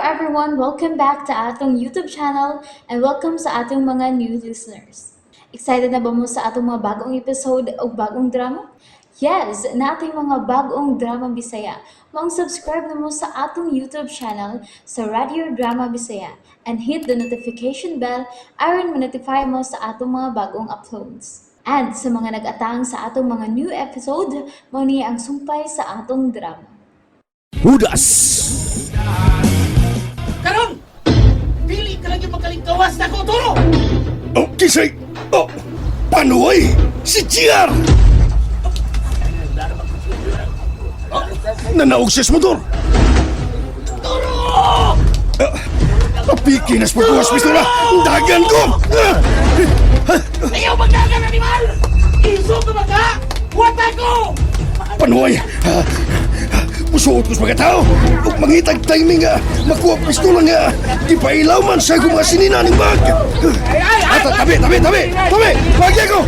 everyone! Welcome back to atong YouTube channel and welcome sa atong mga new listeners. Excited na ba mo sa atong mga bagong episode o bagong drama? Yes, nating mga bagong drama Bisaya. Maong subscribe na mo sa atong YouTube channel sa Radio Drama Bisaya and hit the notification bell aron ma-notify mo sa atong mga bagong uploads. And sa mga nag-atang sa atong mga new episode, mao ni ang sumpay sa atong drama. Hudas! Karon! Dili ka lang yung makalingkawas na ko, Toro! Oh, kisay! Oh, panuay! Si GR! Nanaog siya sa motor! Toro! Apiki na sa pagbukas pistola! Dagan ko! Ayaw magdagan, animal! Iso ka ba? Wata ko! Panuay! Musuot ko sa mga tao! Ug mangitag timing nga! Makuha ang pistola nga! Gipailaw man sa akong mga sinina ning bag! Ata, tabi, tabi, tabi! Tabi! Pagi ako!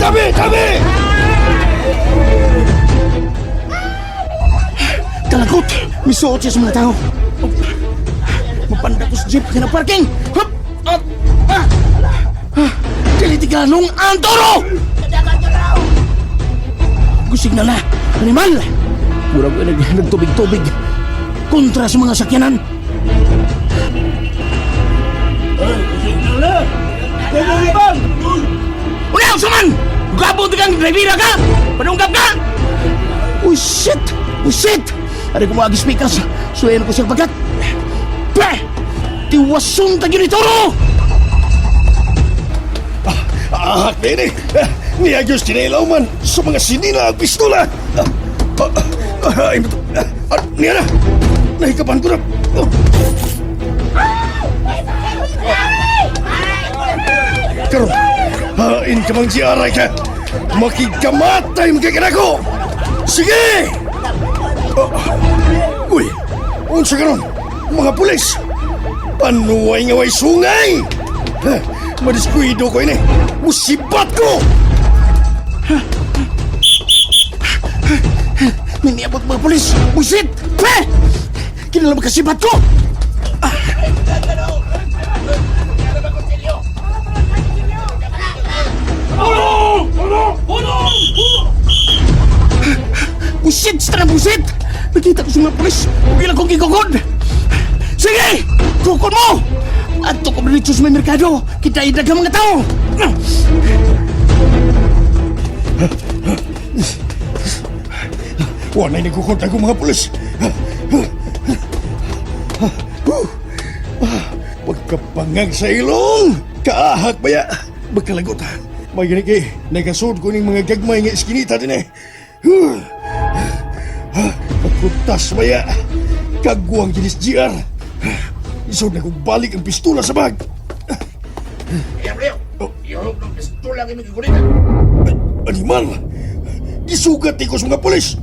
Tabi, tabi! Kalagot! Misuot siya sa mga tao. Mapanda ko sa jeep nga na parking! Hup! Up! Ah! Ah! Dili tiganong ang toro! Gusig na na! Animal! Murag ko nagtubig-tubig kontra sa mga sakyanan. Unaw sa man! Gabo kang drivera ka! Panunggap ka! Oh shit! Oh shit! Ari ko mga speakers. Sulayan ko siya bagat. Peh! Tiwason ta gyud ni Toro! Ahak din eh! Niya Diyos kinailaw man sa mga sinina ang pistola! Ay, niya na! Nahikapan ko na! Oh. Karon, hain ka mang GR ka! Makikamatay mo kay ko! Sige! Oh. Uy! Unsa karon? Mga pulis! Panuway nga way sungay! Ha, madiskuido ko ini! Musibat ko! May niabot mga pulis! Busit! Peh! Kinala makasibat ko! Busit! Sa busit! Nakita ko sa mga pulis! Huwag lang kong gigugod! Sige! Kukod mo! Ato ko dito sa may merkado! Kita idag ang mga tao! Walay nagkukontak ko mga pulis. Pagkapangag sa ilong! Kaahak ba ya? Magkalagot. May gani kay, nagasood ko ning mga gagmay nga iskinita din eh. Pagkutas ba ya? Kagwang ginis GR. Isod na kong balik ang pistola sa bag. Animal! Gisugat ko sa mga pulis!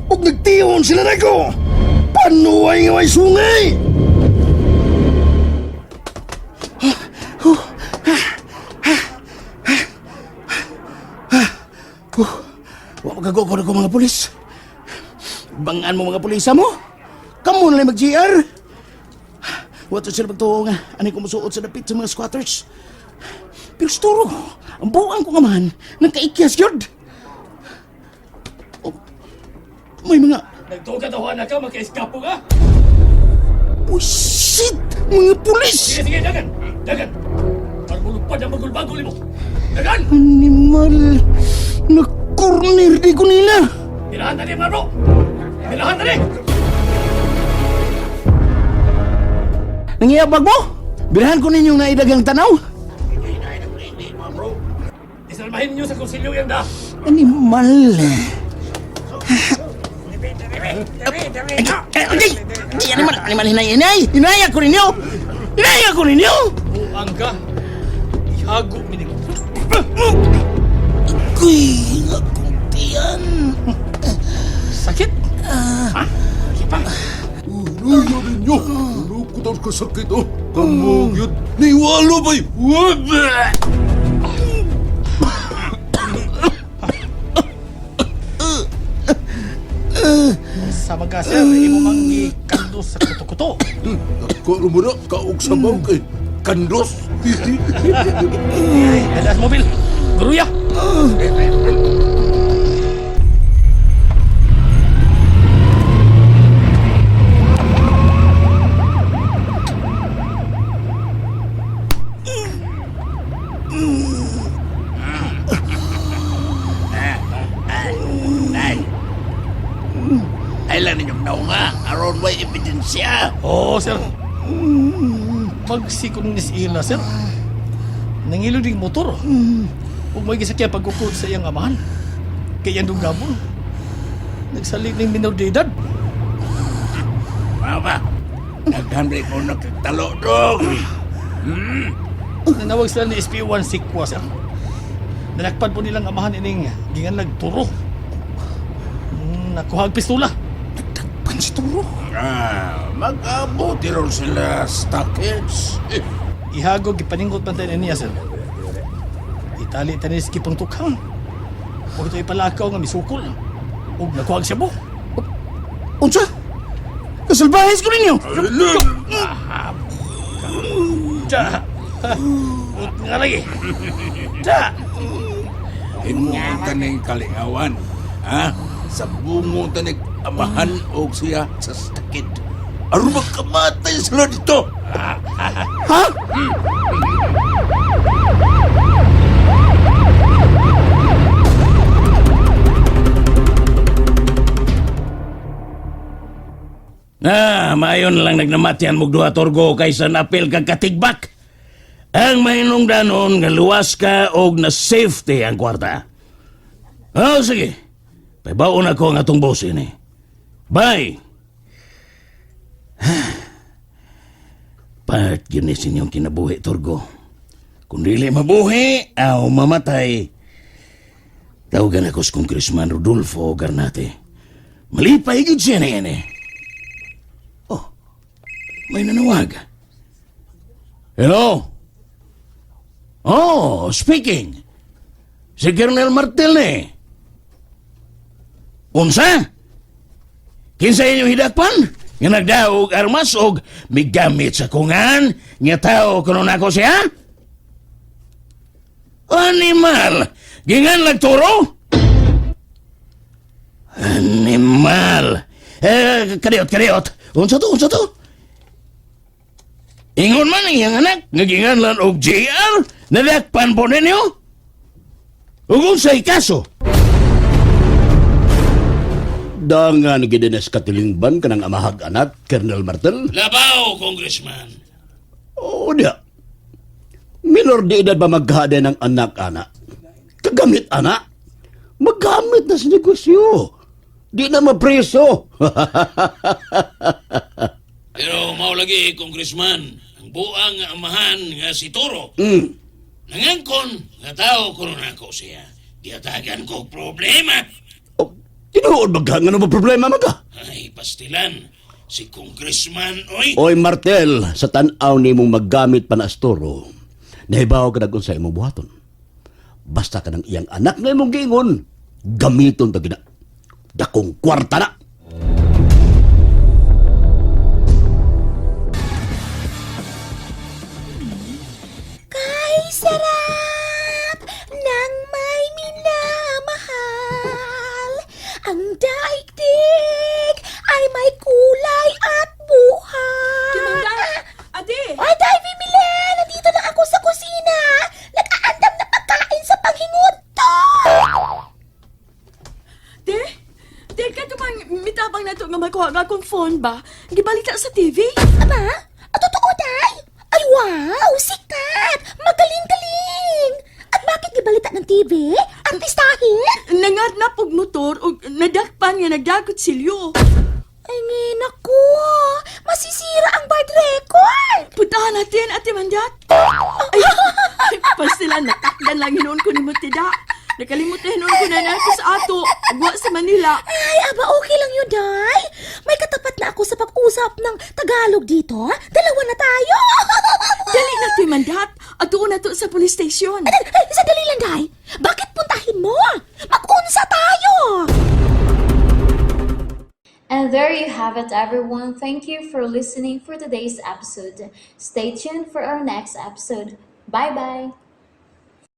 Ug nagtihon sila nako! Panuay nga may sungay! Wa magagokod ako mga pulis. Bangan mo mga pulisa mo. Kamu na lang mag-GR. Wa to sila magtuo nga. Anay ko musuot sa dapit sa mga squatters. Pero sturo, ang buang ko nga man, nagkaikyas yun. Oh, may mga... Nagtuga daw na ka, maka-eskapo ka! Oh shit! Mga pulis! Sige, sige, dagan! Dagan! Para mulupad ang magulbagol mo! Dagan! Animal! Na-corner di ko nila! Tirahan na ni, mga bro! Tirahan na ni! Nangiyabag mo? Birahan ko ninyong naidagang tanaw. Isalmahin ninyo sa konsilyo yan da! Animal! Ay, ay, animal, animal, hinay, hinay! Hinay ako ninyo! Hinay ako ninyo! Buang ka! Ihago minimo! Uy, akong tiyan. Sakit! Ha? Sakit pa! Uy, ninyo! Ano ko taon kasakit, oh? Kamog yun! Niwalo ba'y? Sa mga sir, imo mang gikandol kandos sa kuto-kuto. Ako mo na, kaog sabaw kay kandos. Dadas mobil. Gruya. Nay. Ay lang ninyong naunga, aron may ebidensya. Oo, sir. Magsikong ni ila, sir. Nangilo ding motor. Ug may gisakya pagkukod sa iyang amahan. Kay iyang dunggabon. Nagsalig ng minor de edad. Mama, daghan rin mo nagtalo dong. Nanawag sila ni SP1 Sikwa, sir. Nalakpan po nilang amahan ining gingan nagturo. Nakuha ang pistola. Nagdagpan si Turo. Ah, mag-abot ron sila stockheads. Eh, Ihagog gipaningot man tayo niya, sir. Itali tanis kipang tukang. Huwag ito ipalakaw nga misukol. Ug nakuha ang shabu. Unsa? Kasalbahis ko ninyo! Da! Ut nga lagi. Da! Imo ang taning kalingawan. Ha? Sa bungo tanig amahan og siya sa stakid. Aron magkamatay sila dito. Ha? Na, maayon lang nagnamatian mog duha torgo kaysa napil kag katigbak. Ang mahinungdanon nga luwas ka og na safety ang kwarta. Oh, sige. Paibaon ako ang atong boss ini. Bye. Part yun ni inyong kinabuhi, Torgo. Kung dili mabuhi, aw mamatay. Tawagan ako sa Congressman Rodolfo Garnate. Malipay gid siya na yan eh. Oh, may nanawag. Hello? Oh, speaking. Si Colonel Martel eh. Unsa? Kinsa inyong hidakpan? Nga nagdaog armas og migamit sa kungan nga tao kuno nako siya? Animal! Gingan nagturo? Animal! Eh, kadiot, kadiot. Unsa to, unsa to? Ingon man ang iyang anak, nga ginganlan og JR, nadakpan po ninyo? Ug unsay kaso? Dangan gidinas katilingban kanang amahag anak, Colonel Martel. Labaw, Congressman. Oo diya. Minor de edad ba maghada ng anak, anak? Kagamit, anak? Magamit na sa negosyo. Di na mapreso. Pero mao lagi, Congressman, ang buang nga amahan nga si Toro. Nangangkon, nga tao kuno nako siya. Gihatagan ko og problema. Oh, tinuod magka, nga ba problema maga? Ay, pastilan, si Congressman, oy. Oy Martel, sa tan-aw nimong maggamit pa na astoro, nahibaw ka nag sa imong buhaton. Basta ka ng iyang anak na imong giingon, gamiton ta gina. Dakong kwarta na. Kay sarap ng may minamahal. Ang daigdig ay may kulay at buhay. Kimangga! Ate! Ay, Day, Bimile! Nandito na ako sa kusina! Nag-aandam na pagkain sa panghingot! Te? Te, kato bang mitabang na to nga makuha nga akong phone ba? Gibalita sa TV? Aba? Ah, totoo, Day? Ay, wow! Sikat! Magaling-galing! At bakit gibalita ng TV? Artistahin? Nangarnap og motor og nadakpan nga nagdagot silyo. Ay, naku! Masisira ang bad record! Puntahan natin, Ate Mandat. Ay, ay pasila, natakdan lang hinuon ko ni Matida. Nakalimot na hinuon ko na na sa ato. Ugwa sa Manila. Ay, aba, okay lang yun, Day. May katapat na ako sa pag-usap ng Tagalog dito. Dalawa na tayo. Dali na, Ate Mandat. Atuon na to sa police station. Ay, ay, sandali lang, Day. Bakit puntahin mo? Mag-unsa tayo. And there you have it, everyone. Thank you for listening for today's episode. Stay tuned for our next episode. Bye bye.